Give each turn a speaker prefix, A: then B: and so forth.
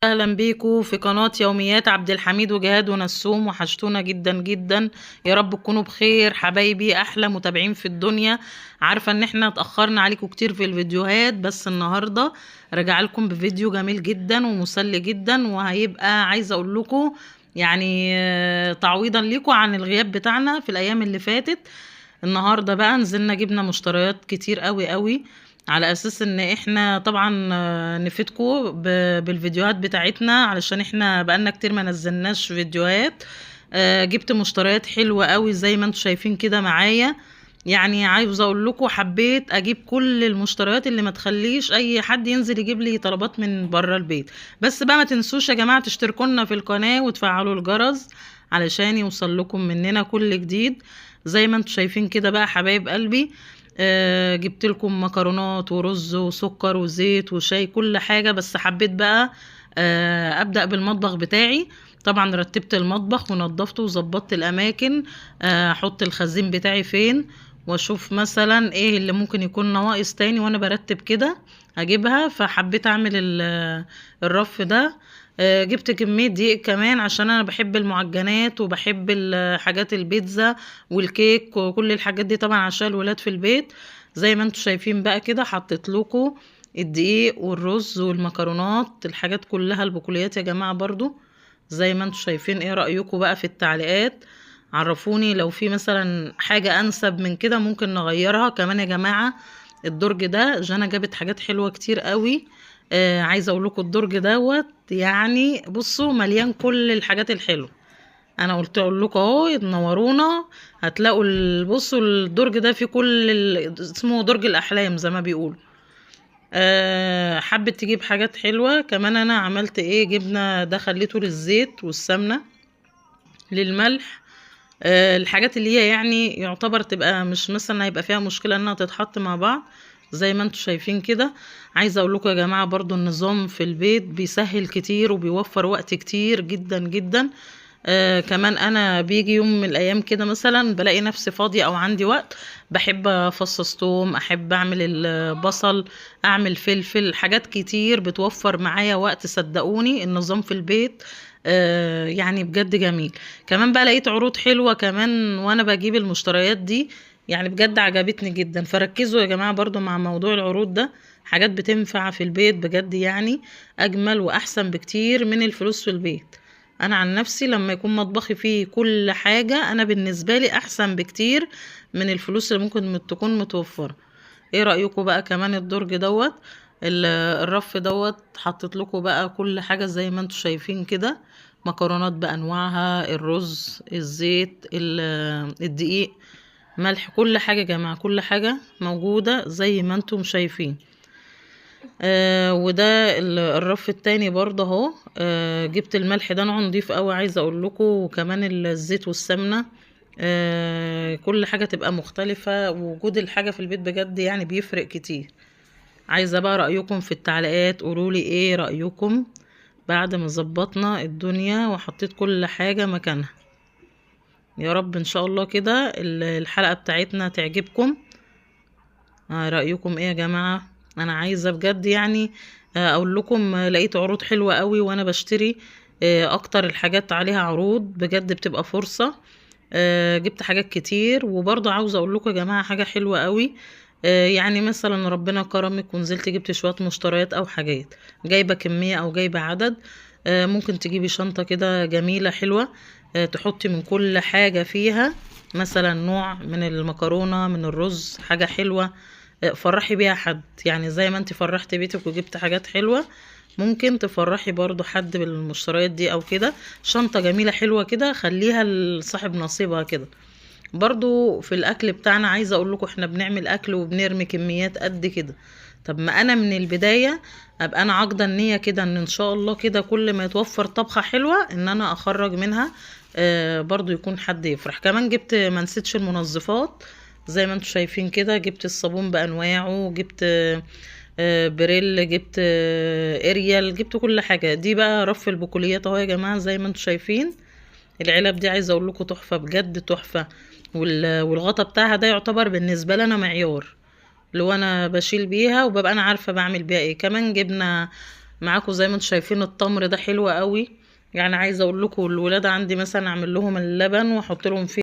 A: اهلا بيكم في قناة يوميات عبد الحميد وجهاد ونسوم. وحشتونا جدا جدا، يا رب تكونوا بخير حبايبي، احلى متابعين في الدنيا. عارفة ان احنا اتأخرنا عليكم كتير في الفيديوهات، بس النهاردة رجع لكم بفيديو جميل جدا ومسلي جدا، وهيبقى عايزة اقول لكم يعني تعويضا ليكم عن الغياب بتاعنا في الايام اللي فاتت. النهاردة بقى نزلنا جبنا مشتريات كتير قوي قوي، على اساس ان احنا طبعا نفيدكم بالفيديوهات بتاعتنا، علشان احنا بقالنا كتير ما نزلناش فيديوهات. جبت مشتريات حلوة قوي زي ما انتم شايفين كده معايا. يعني عاوزة اقول لكم حبيت اجيب كل المشتريات اللي ما تخليش اي حد ينزل يجيب لي طلبات من بره البيت. بس بقى ما تنسوش يا جماعة تشتركوا لنا في القناة وتفعلوا الجرس علشان يوصل لكم مننا كل جديد. زي ما انتم شايفين كده بقى حبايب قلبي، جبت لكم مكرونات ورز وسكر وزيت وشاي، كل حاجة. بس حبيت بقى ابدأ بالمطبخ بتاعي. طبعا رتبت المطبخ ونظفته وظبطت الاماكن، احط الخزين بتاعي فين، واشوف مثلا ايه اللي ممكن يكون نواقص تاني وانا برتب كده اجيبها. فحبيت اعمل الرف ده. جبت كمية دقيق كمان عشان انا بحب المعجنات وبحب حاجات البيتزا والكيك وكل الحاجات دي، طبعا عشان الولاد في البيت. زي ما انتم شايفين بقى كده حطيت لكم الدقيق والرز والمكرونات، الحاجات كلها، البقوليات يا جماعة برضو زي ما انتم شايفين. ايه رأيكم بقى في التعليقات؟ عرفوني لو في مثلا حاجة انسب من كده ممكن نغيرها. كمان يا جماعة الدرج ده جانا جابت حاجات حلوة كتير قوي. عايزة اقول لكم الدرج دوت يعني بصوا مليان كل الحاجات الحلوة. انا قلت اقول لكم اهو تنورونا، هتلاقوا بصوا الدرج ده فيه كل اسمه درج الاحلام زي ما بيقولوا. حبت تجيب حاجات حلوة كمان. انا عملت ايه، جبنا ده خليته للزيت والسمنة للملح، الحاجات اللي هي يعني يعتبر تبقى مش مثلا هيبقى فيها مشكلة انها تتحط مع بعض زي ما انتم شايفين كده. عايزة اقول لكم يا جماعة برضو النظام في البيت بيسهل كتير وبيوفر وقت كتير جدا جدا. كمان انا بيجي يوم من الايام كده مثلا بلاقي نفسي فاضية او عندي وقت، بحب افصص توم، احب اعمل البصل، اعمل فلفل، حاجات كتير بتوفر معايا وقت. صدقوني النظام في البيت يعني بجد جميل. كمان بقى لقيت عروض حلوة كمان وانا بجيب المشتريات دي، يعني بجد عجبتني جدا. فركزوا يا جماعة برضو مع موضوع العروض ده، حاجات بتنفع في البيت بجد، يعني اجمل واحسن بكتير من الفلوس في البيت. انا عن نفسي لما يكون مطبخي فيه كل حاجة انا بالنسبة لي احسن بكتير من الفلوس اللي ممكن تكون متوفرة. ايه رأيكم بقى كمان الدرج دوت، الرف دوت حطيت لكم بقى كل حاجة زي ما انتم شايفين كده، مكرونات بانواعها، الرز، الزيت، الدقيق، ملح، كل حاجة يا جماعة، كل حاجة موجودة زي ما انتم شايفين. وده الرف التاني برضه اهو. جبت الملح ده نوع نضيف قوي عايزه اقول لكم، وكمان الزيت والسمنه. كل حاجه تبقى مختلفه، ووجود الحاجه في البيت بجد يعني بيفرق كتير. عايزه بقى رايكم في التعليقات، قولوا لي ايه رايكم بعد ما ظبطنا الدنيا وحطيت كل حاجه مكانها. يا رب ان شاء الله كده الحلقه بتاعتنا تعجبكم. رايكم ايه يا جماعه؟ انا عايزه بجد يعني اقول لكم لقيت عروض حلوه قوي وانا بشتري، اكتر الحاجات عليها عروض بجد بتبقى فرصه. جبت حاجات كتير. وبرضه عاوزه اقول لكم يا جماعه حاجه حلوه قوي، يعني مثلا ربنا كرمك ونزلت جبت شويه مشتريات او حاجات، جايبه كميه او جايبه عدد، ممكن تجيبي شنطه كده جميله حلوه، تحطي من كل حاجه فيها، مثلا نوع من المكرونه، من الرز، حاجه حلوه، فرحي بيها حد. يعني زي ما انت فرحتي بيتك وجبت حاجات حلوة، ممكن تفرحي برضو حد بالمشتريات دي او كده. شنطة جميلة حلوة كده خليها لصاحب نصيبها كده. برضو في الاكل بتاعنا عايزة اقول لكم احنا بنعمل اكل وبنرمي كميات قد كده. طب ما انا من البداية ابقى انا عاقدة النية كده ان ان شاء الله كده كل ما يتوفر طبخة حلوة ان انا اخرج منها، برضو يكون حد يفرح. كمان جبت، ما نسيتش المنظفات زي ما انتم شايفين كده، جبت الصابون بانواعه، جبت بريل، جبت اريال، جبت كل حاجه. دي بقى رف البقوليات اهو يا جماعه زي ما انتم شايفين. العلب دي عايزه اقول لكم تحفه بجد تحفه، والغطا بتاعها ده يعتبر بالنسبه لنا معيار، اللي هو انا بشيل بيها وببقى انا عارفه بعمل بيها ايه. كمان جبنا معاكم زي ما انتم شايفين التمر ده حلو قوي. يعني عايزه اقول لكم الولاد عندي مثلا اعمل لهم اللبن واحط لهم فيه